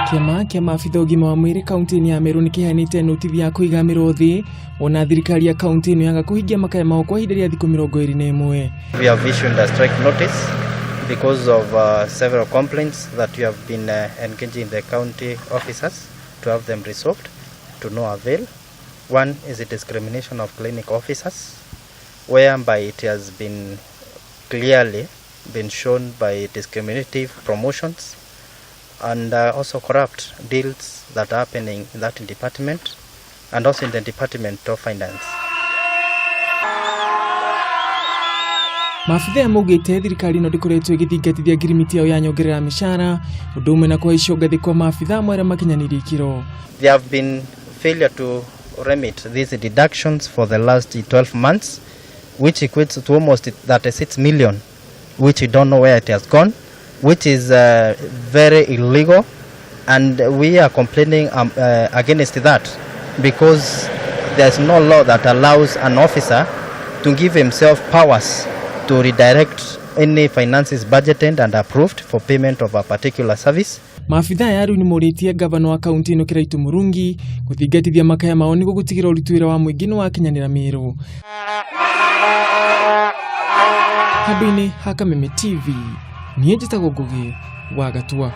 Kĩama kĩa maabitha ũgima wa mwĩrĩ kaunti-inĩ ya Meru nĩkĩheanĩte notithi ya kũiga mĩrũthi wona thirikari ya kaunti ĩno yaga kũhingia makaya mao kwa ihinda rĩa thikũ 21. We have issued a strike notice because of several complaints that we have been engaging the county officers to have them resolved to no avail. One is the discrimination of clinic officers, whereby it has been clearly been shown by discriminative promotions and also corrupt deals that are happening in that department and also in the Department of Finance. Maabitha aya maugĩte thirikari ĩno ndĩkoretwo ĩgĩthingatithia ngirimiti yao ya nyongerera mĩcara ũndũ ũmwe na kũhaicio ngathĩ kwa maabitha amwe arĩa makinyanĩirie ikĩro. There have been failure to remit these deductions for the last 12 months, which equates to almost 36 million, which we don't know where it has gone, which is very illegal, and we are complaining against that because there's no law that allows an officer to give himself powers to redirect any finances budgeted and approved for payment of a particular service. Maabitha aya rĩu nĩmorĩtie gavana wa kaunti ĩno Kiraitu Murungi gũthingatithia makaya mao nĩguo gũtigĩrĩra ũruti wĩra wa mũingĩ nĩwakinyanĩra Meru. Handũ-inĩ ha Kameme TV, niĩ njĩtagwo Ngũgĩ wa Gatua.